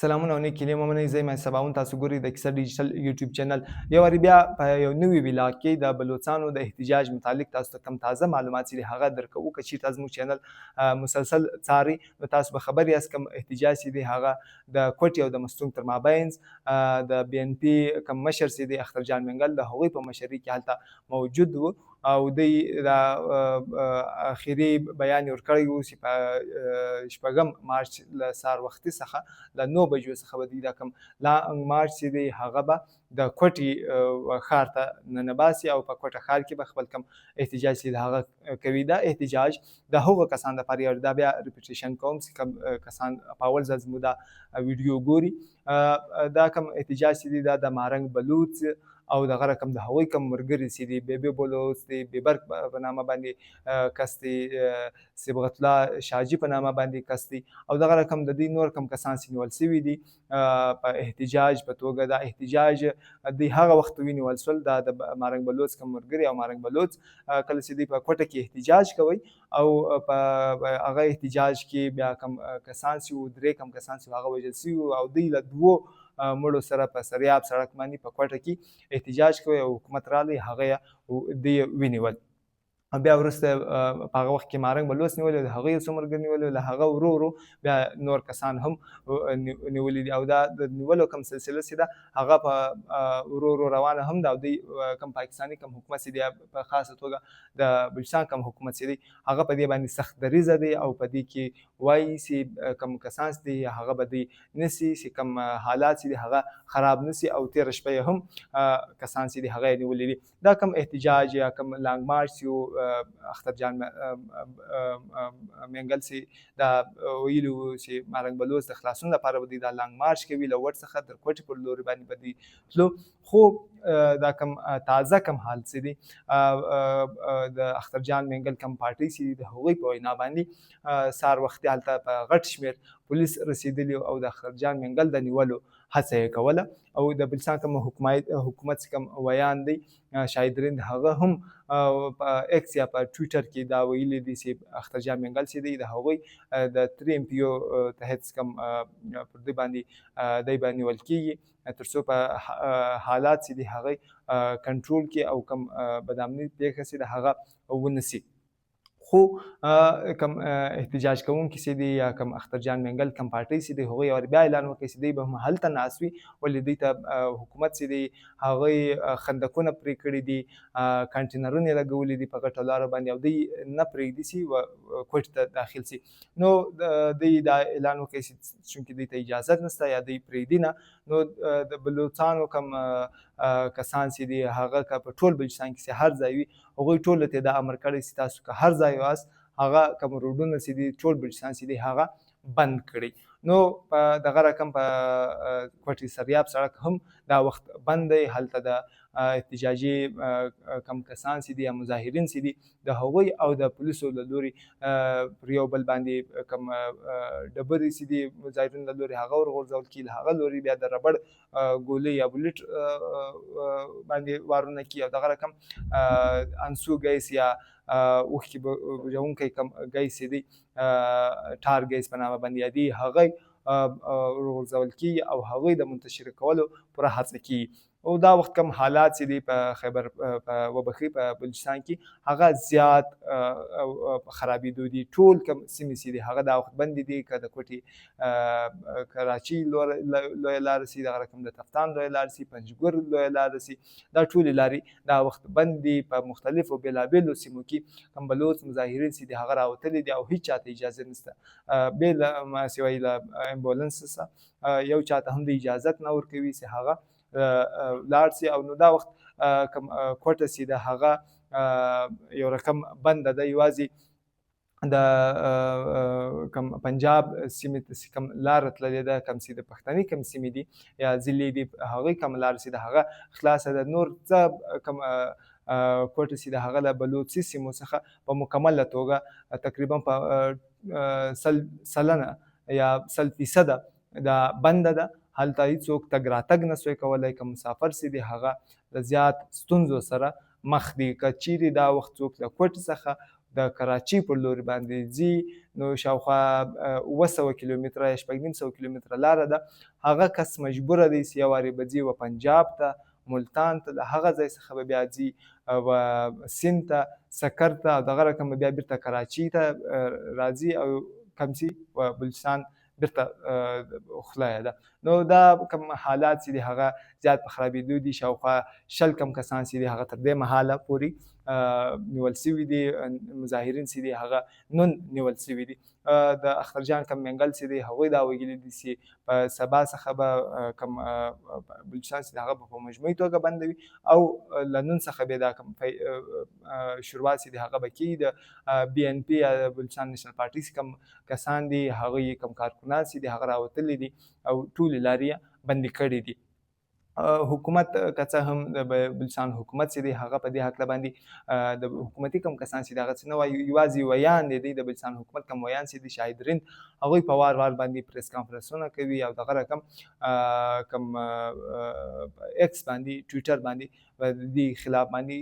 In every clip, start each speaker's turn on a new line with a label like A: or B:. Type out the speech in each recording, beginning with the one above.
A: سلامونه او نیک هیلې مومنئ. زه یم سباوون، تاسو ګورئ د کیسه ډیجیټل یوټیوب چینل. یو واري بیا په یو نوي ویلاګ کې د بلوڅانو د احتجاج متعلق تاسو ته کم تازه معلومات چې هغه درکوو. که چیرې تاسو زموږ چینل مسلسل څارئ نو تاسو به خبر یاست کوم احتجاج چې دی هغه د کوټې او د مستونګ تر مابینځ د بي ان پي کوم مشر چې دی اختر جان منګل د هغوی په مشرۍ کې هلته موجود و او دی دا اخیری بیان یې ورکړی و چې په شپږم مارچ له سهار وختي څخه له 9 بجو څخه به دوی دا کوم لانګ مارچ چې دی هغه به د کوټې ښار ته ننباسي او په کوټه ښار کې به خپل کوم احتجاج چې هغه کوي. دا احتجاج د هغو کسان لپاره یو دا بیا repetition کوم چې کوم کسان په اول ځل زموږ دا ویډیو ګوري، دا کوم احتجاج چې دی دا د مارنګ بلوڅ او دغه رقم د هغوی کوم ملګري چې دي، بیبي بلوڅ دی، بیبرک په نامه باندې کس دی، صبغت الله شاجي په نامه باندې کس دی او دغه رقم د دوی نور کوم کسان چې نیول شوي دي په احتجاج په توګه. دا احتجاج دوی هغه وخت ونیول شول، دا د مارنګ بلوڅ کوم ملګري او مارنګ بلوڅ، کله چې دوی په کوټه کې احتجاج کوي او په هغه احتجاج کې بیا کوم کسان چې وو، درې کوم کسان چې هغه وژل شوي وو او دوی له دوو مړو سره په سریاب سړک باندې په کوټه کې احتجاج کوي او حکومت راغلی، هغه دوی ونیول. بیا وروسته په هغه وخت کې مارنګ بلوڅ نیولی، د هغه یو څو ملګري نیولي، له هغه ورو ورو بیا نور کسان هم نیولي دي او دا د نیولو کوم سلسله چې ده هغه په ورو ورو روانه هم ده. او دوی کوم پاکستاني کوم حکومت چې دی، په خاصه توګه د بلوچستان کوم حکومت چې دی، هغه په دې باندې سخت دریځه دی او په دې کې وایي چې کوم کسان چې دي هغه به دوی نسی چې کوم حالات چې دي هغه خراب نسی او تېره شپه یې هم کسان چې دي هغه یې نیولي دي. دا کوم احتجاج یا کوم لانګ مارچ چې اختر جان منګل چې دا ویلي وو چې مارنګ بلوڅ د خلاصون لپاره به دوی دا لانګ مارچ کوي، له وټ څخه تر کوټې پر لوري باندې به دوی تلو. خو دا کوم تازه کوم حال چې دی، د اختر جان منګل کوم پارټۍ چې د هغوی په وینا باندې سهار وختي هلته په غټ شمېر پولیس رسېدلي او د اختر جان منګل د نیولو هڅه یې کوله. او د بلوچستان کوم حکومت کوم ویاند دی شاهد رند، هغه هم په ایکس یا په ټویټر کې دا ویلي دي چې اختر جان منګل چې دی د هغوی د 3 MPO تحت کوم پر دوی باندې دی به نیول کېږي تر څو په حالات چې دي هغه کنټرول کړي او کوم بدامني پېښه چې د هغه ونسي. خو کوم احتجاج کوونکي چې دي یا کوم اختر جان منګل کوم پارټۍ چې دي، هغوی یو بیا اعلان وکړي چې دوی به هم هلته ناست وي، ولې دوی ته حکومت چې دی هغوی خندقونه پرې کړي دي، کانټینرونه یې لګولي دي په غټو لارو باندې او دوی نه پرېږدي چې کوټې ته داخل سي. نو دوی دا اعلان وکړي چې چونکې دوی ته اجازه نشته یا دوی پرېږدي نه، نو د بلوڅانو کوم کسان چې دي هغه که په ټول بلوچستان کې هر ځای وي، هغوی ټولو ته دا امر کړی چې تاسو که هر ځای یاست هغه کوم روډونه چې دي ټول بلوچستان چې دي هغه بند کړي. نو په دغه رقم په کوټې سریاب سړک هم دا وخت بند دی. هلته د احتجاجي کم کسان چې دي یا مظاهرین چې دي د هغوی او د پولیسو له لوري پر یو بل باندې کوم ډبرې چې دي مظاهرین له لوري هغه ورغورځول کېږي، له هغه لوري بیا د ربړ ګولۍ یا بلټ باندې وارونه کیږي او دغه رقم انسو ګیس یا اوښکې بوجونکی کوم ګیس دی، tear gas په نامه باندې یادېږي، هغه ورغورځول کېږي او هغوی د منتشر کولو پوره هڅه کېږي. او دا وخت کوم حالات چې دي په خیبر په وبخي په بلوچستان کې هغه زیات خرابېدو دي. ټول کوم سیمې چې دي هغه دا وخت بندې دي، که د کوټې کراچۍ لویه لاره سي، دغه رقم د تفتان لویه لاره سي، پنجګور لویه لاره سي، دا ټولې لارې دا وخت بند دي. په مختلفو بېلابېلو سیمو کې کوم بلوڅ مظاهرین چې دي هغه راوتلي دي او هیچا ته اجازه نشته، بې له ما سوای له امبولانس څخه یو چاته هم د اجازت نه ورکوي چې هغه لاړ سي. او نو دا وخت کوم کوټه سي د هغه یو رقم بنده ده، یوازې د کوم پنجاب سیمې ته کوم لاره تللې ده، کوم چې د پښتني کوم سیمې دي یا ضلعې دي هغوی کوم لاره چې د هغه خلاصه ده. نور څه کوم کوټه چې د هغه له بلوڅي سیمو څخه په مکمله توګه تقریبا په 100% یا 100% دا بنده ده. هلته هیڅوک تګ راتګ نه سوی کولی، که مسافر سي دی هغه د زیات ستونزو سره مخ دي. که چیرې دا وخت څوک له کوټې څخه د کراچۍ پر لوري باندې ځي، نو شاوخوا 700 کیلومتره یا 650 کیلومتره لاره ده. هغه کس مجبوره دی چې یو وارې به ځي و پنجاب ته، ملتان ته، له هغه ځای څخه به بیا ځي و سند ته، سکر ته، او دغه رقم به بیا بیرته کراچۍ ته راځي او کم سي و بلوچستان بیرته خوله ده. نو دا کوم حالات چې دي هغه زیات په خرابېدو دي. شاوخوا 20 کم کسان چې دي هغه تر دې مهاله پورې نیول سوي دي، مظاهرین چې دي هغه نن نیول سوي دي. د اختر جان کم منګل چې دی هغوی دا ویلي دي چې په سبا څخه به کم بلوچستان چې هغه به په مجموعي توګه بندوي، او له نن څخه به دا کم شروعات چې دی هغه به کېږي. د بي ان پي یا بلوچستان نېشنل پارټي چې کم کسان دي هغوی کم کارکنان چې دي هغه راوتلي دي او ټولې لارې یې بندې کړې دي. حکومت که څه هم د بلوچستان حکومت چې دی هغه په دې هکله باندې د حکومتي کم کسان چې د هغه څه نه وایي، یوازې ویاند دی د بلوچستان حکومت کم ویاند چې دی شاهد رند، هغوی په وار وار باندې پریس کانفرنسونه کوي او دغه رقم کم ایکس باندې ټویټر باندې د دې خلاف باندې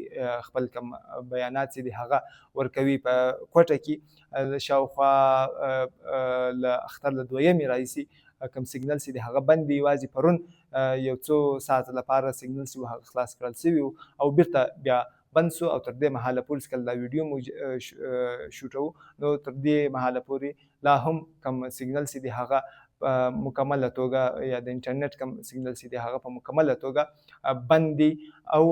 A: خپل کم بیانات چې دی هغه ورکوي. په کوټه کې شاوخوا له اختر له دویمې راهیسې کم سیګنل چې دی هغه بند دی. یوازې پرون یو څو ساعته لپاره سیګنل چې هغه خلاص کړل شوي وو او بیرته بیا بند سو، او تر دې مهاله پورې چې کله دا ویډیو موږ شوټوو نو تر دې مهاله پورې لا هم کم سیګنل چې دی هغه په مکمله توګه یا د انټرنیټ کم سیګنل چې دی هغه په مکمله توګه بند دی، او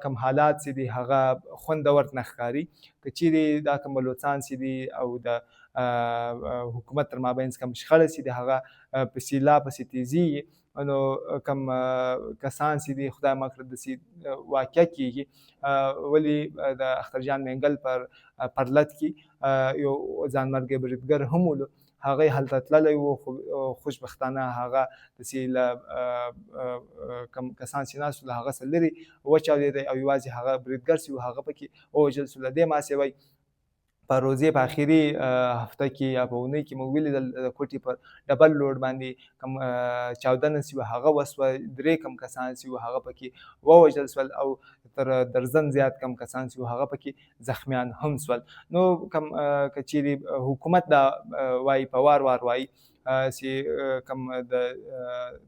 A: کم حالات چې دی هغه خوندور نه ښکاري. که چیرې دا کم بلوڅان چې دی او د حکومت تر مابین کم شخړه چې دی هغه پسې لا پسې تیزیږي، نو کم کسان چې دي خدای مه کړه داسې واقع کېږي. ولې د اختر جان منګل پر پرلت کې یو ځانمرګی بریدګر هم ولو، هغه یې هلته تللی و، خو خوشبختانه هغه داسې له کم کسان چې ناست وو له هغه څخه لرې وچاودېدی او یوازې هغه بریدګر چې و هغه پکې ووژل شو. له دې ما سوی په روزې په اخري هفته کې یا په اونۍ کې موږ ولیدل د کوټې پر ډبل لوډ باندې کم چاودنه چې وه هغه وسوه، 3 کم کسان چې وه هغه پکې ووژل سول او تر درزن زیات کم کسان چې وه هغه پکې زخمیان هم سول. نو کم که چیرې حکومت دا وایي په وار وار وایي چې کم د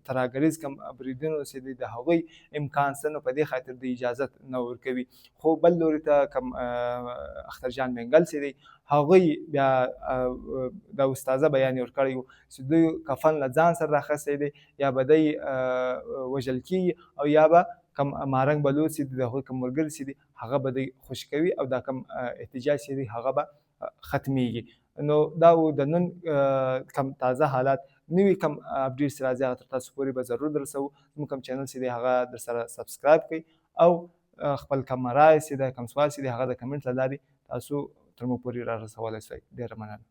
A: ترهګریز کم بریدونو چې دی د هغوی امکان څه، نو په دې خاطر د اجازت نه ورکوي. خو بل لوري ته کم اختر جان منګل چې دی هغوی بیا د استاذه بیان یې ورکړی و چې دوی کفن له ځان سره راخیستی دی، یا به دی وژل کېږي او یا به کم مارنګ بلوڅ چې دی د هغوی کم ملګري چې دی هغه به دوی خوشي کوي او دا کم احتجاج چې دی هغه به ختمیږي. نو دا و د نن کم تازه حالات. نوي کم اپډیټس راځي هغه تر تاسو پورې به ضرور درسوو. زموږ کم چینل چې دی هغه در سره سبسکرایب کړئ او خپل کم رائے چې دی کم سوال چې دی هغه د کمنټ له لارې تاسو تر موږ پورې را رسولی شئ. ډېره مننه.